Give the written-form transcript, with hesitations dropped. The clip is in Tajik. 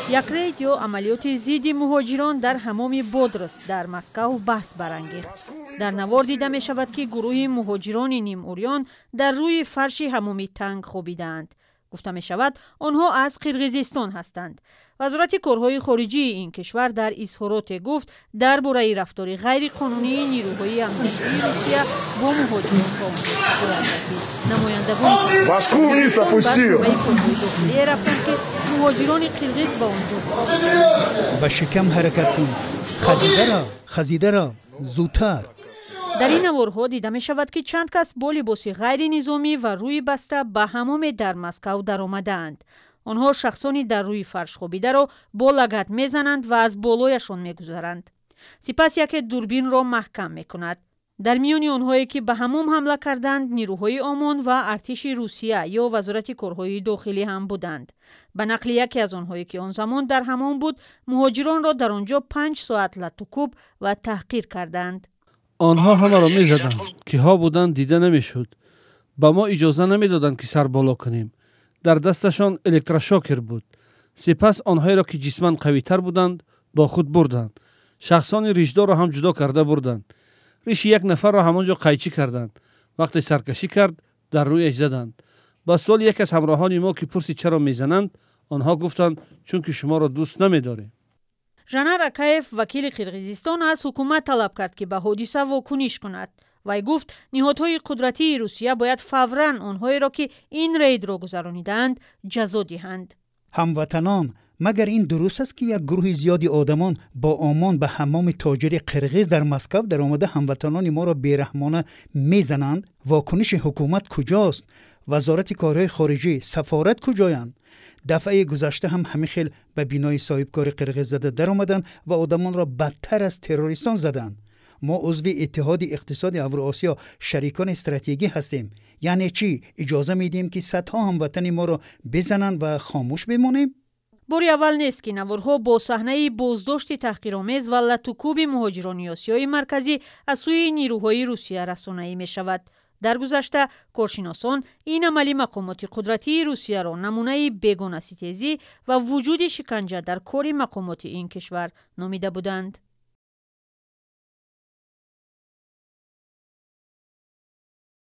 Як рейд ё амалиёти зидди муҳоҷирон дар ҳамоми Бодрост дар Москав баҳс барангехт. Дар навор дида мешавад, ки гурӯҳи муҳоҷирони нимурён дар рӯи фарши ҳамоми танг хобидаанд. Гуфта мешавад, онҳо аз Қирғизистон ҳастанд. Вазорати корҳои хориҷии ин кишвар дар изҳороте гуфт, дар бораи рафтори ғайриқонунии нирӯҳои амниятии Русия бо муҳоҷирон ба онҳо шикоят расид. Намояндагони корҳои дохилие рафтанд, ки муҳоҷирони қирғиз ба он ҷо Ба шикам ҳаракат кун, хазидаро, хазидаро, зудтар! Дар ин наворҳо дида мешавад, ки чанд кас бо либоси ғайринизомӣ ва рӯи баста ба ҳамоме дар Москав даромадаанд. Онҳо шахсони дар рӯи фарш хобидаро бо лагат мезананд ва аз болояшон мегузаранд. Сипас яке дурбинро маҳкам мекунад. Дар миёни онҳое, ки ба ҳамом ҳамла карданд, нирӯҳои ОМОН ва артиши Русия ё Вазорати корҳои дохилӣ ҳам буданд. Ба нақли яке аз онҳое, ки он замон дар ҳамом буд, муҳоҷиронро дар он ҷо 5 соат латтукӯб ва таҳқир карданд. Онҳо ҳамаро мезаданд. Киҳо буданд, дида намешуд. Ба мо иҷоза намедоданд, ки сар боло кунем. Дар дасташон электрошокер буд. Сипас онҳоеро, ки ҷисман қавитар буданд, бо худ бурданд. Шахсони ришдорро ҳам ҷудо карда бурданд. Риши як нафарро ҳамон ҷо қайчӣ карданд. Вақте саркашӣ кард, дар рӯяш заданд. Ба суоли яке аз ҳамроҳони мо, ки пурсид, чаро мезананд, онҳо гуфтанд, чунки шуморо дӯст намедорем. Жанар Акаев, вакили Қирғизистон, аз ҳукумат талаб кард, ки ба ҳодиса вокуниш кунад. Вай гуфт, ниҳодҳои қудратии Русия бояд фавран онҳоеро, ки ин рейдро гузаронидаанд, ҷазо диҳанд. Ҳамватанон, магар ин дуруст аст, ки як гурӯҳи зиёди одамон бо ОМОН ба ҳаммоми тоҷири қирғиз дар Москав даромада, ҳамватанони моро бераҳмона мезананд? Вокуниши ҳукумат куҷост? Вазорати корҳои хориҷӣ, сафорат куҷоянд? Дафъаи гузашта ҳам ҳамин хел ба бинои соҳибкори қирғиз зада даромаданд ва одамонро бадтар аз террористон заданд. Мо узви Иттиҳоди иқтисоди Авроосиё, шарикони стратегӣ ҳастем. Яъне чӣ, иҷоза медиҳем, ки садҳо ҳамватани моро безананд ва хомӯш бемонем? Бори аввал нест, ки наворҳо бо саҳнаи боздошти таҳқиромез ва латукӯби муҳоҷирони Осиёи Марказӣ аз сӯи нирӯҳои Русия расонаӣ мешавад. Дар гузашта коршиносон ин амали мақомоти қудратии Русияро намунаи бегонаситезӣ ва вуҷуди шиканҷа дар кори мақомоти ин кишвар номида буданд.